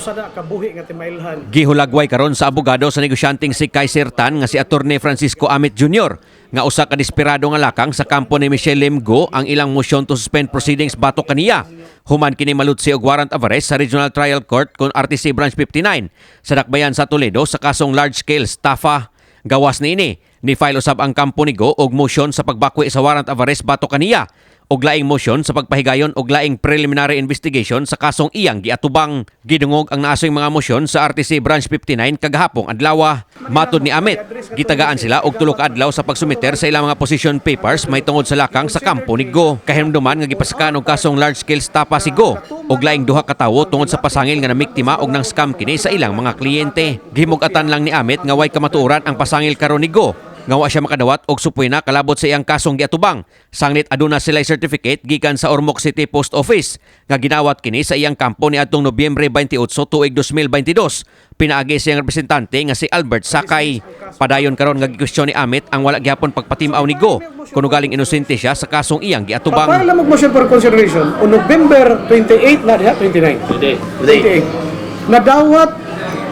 Usa na kabuhi nga timailhan. Gihulagway karon sa abogado sa negosyanteng si Kaiser Tan nga si Attorney Francisco Amit Jr. nga usa ka desperado nga lakang sa kampo ni Michelle Lim Go ang ilang motion to suspend proceedings batok kaniya. Human kini malutsi og warrant of arrest sa Regional Trial Court kon RTC Branch 59 sa Dakbayan sa Toledo sa kasong large scale estafa. Gawas niini, ni file usab ang kampo ni Go og motion sa pagbakwi sa warrant of arrest batok kaniya og laing motion sa pagpahigayon og laing preliminary investigation sa kasong iyang giatubang. Gidungog ang naasoy mga motion sa RTC Branch 59 kagahapong adlaw. Matod ni Amit, gitagaan sila og 3 ka adlaw sa pagsumiter sa ilang mga position papers mahitungod sa lakang sa kampo ni Go. Kahinumduman nga gipasakan og kasong large scale estafa si Go og laing duha ka tawo tungod sa pasangil nga namiktima og nang scam kini sa ilang mga kliyente. Gihimug-atan lang ni Amit nga way kamatuoran ang pasangil karon ni Go nga wa siya makadawat og subpoena kalabot sa iyang kasong giatubang. Sanglit aduna sila certificate gikan sa Ormoc City Post Office nga ginawat kini sa iyang kampo niadtong Nobyembre 28 tuig 2022. Pinaagi sa iyang representante nga si Albert Sakay. Padayon karon nga gikwestiyon ni Amit ang wala gihapon pagpatim-aw ni Go kuno galing inosente siya sa kasong iyang giatubang. Pa-file lang motion for consideration on November 28 na diha, 29. 28. Nadawat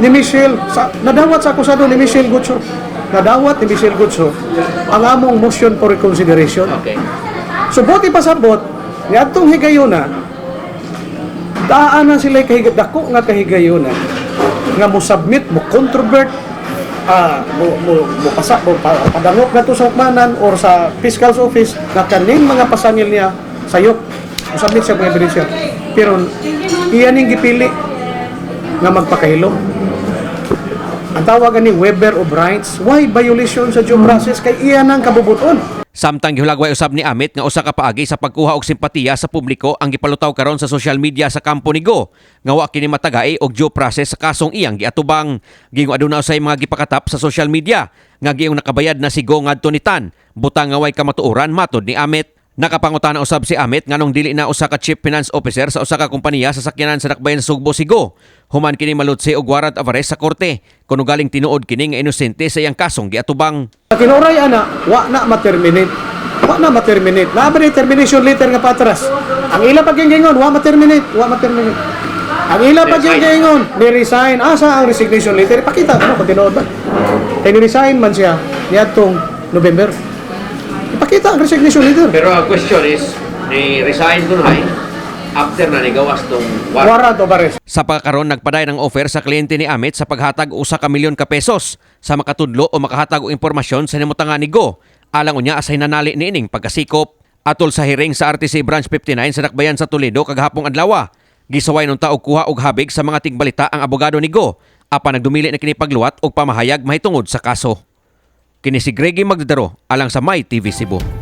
ni Michelle sa nadawat sa akusado ni Michelle Gucho. Nadawat ni Michelle Gucho ang among motion for reconsideration. So buot ipasabot niadtong higayuna, daan na sila kahiga, dako nga kahigayuna nga mo submit, mo controvert, mo mo mo pasa mo padangop na to sa hukmanan or sa fiscal's office na kaning mga pasangil niya sayop, mo submit siya mga ebidensya, pero iyan ning gipili nga magpakahilom. Ang tawag ani waiver of rights, why violation sa due process kay iyan ang kabubuton. Samtang gihulagway usab ni Amit nga usa ka paagi sa pagkuha og simpatiya sa publiko ang gipalutaw karon sa social media sa kampo ni Go nga wa kini matagai og due process sa kasong iyang giatubang. Giingon aduna usay mga gipakatap sa social media nga giingong nakabayad na si Go ngadto ni Tan, butang nga way kamatuoran matod ni Amit. Nakapangutana usab si Amit nganong dili na usa ka chief finance officer sa usa ka kompanya sa sakyanan sa Dakbayan sa Sugbo si Go human kini malutsi og warrant of arrest sa korte, kuno galing tinuod kini nga inosente sa iyang kasong giatubang. Tinuray ana, wa na ma-terminate. Wa na ma-terminate. Naa ba ni termination letter nga patras? Ang ila pag-ingon, wa ma-terminate, wa ma-terminate. Ang ila pag-ingon, ni-resign. Asa ang resignation letter? Ipakita ano kung tinuod ba? Kay ni-resign man siya niadtong November. Ipakita ang resignation letter. Pero ang question is, ni resign kunohay after na ni gawas tong warrant. Warrant of arrest. Sa pagkakaroon, nagpadayon ang offer sa kliyente ni Amit sa paghatag og 1 ka milyon ka pesos sa makatudlo o makahatag og impormasyon sa nahimutangan ni Go. Alang unya sa hinanali niining pagkasikop. Atol sa hearing sa RTC Branch 59 sa Dakbayan sa Toledo kagahapong adlaw. Gisaway nunta og kuha og habig sa mga tigbalita ang abogado ni Go apan nagdumili na kini pagluwat og pamahayag mahitungod sa kaso. Kini si Greggy Magdadaro alang sa My TV Cebu.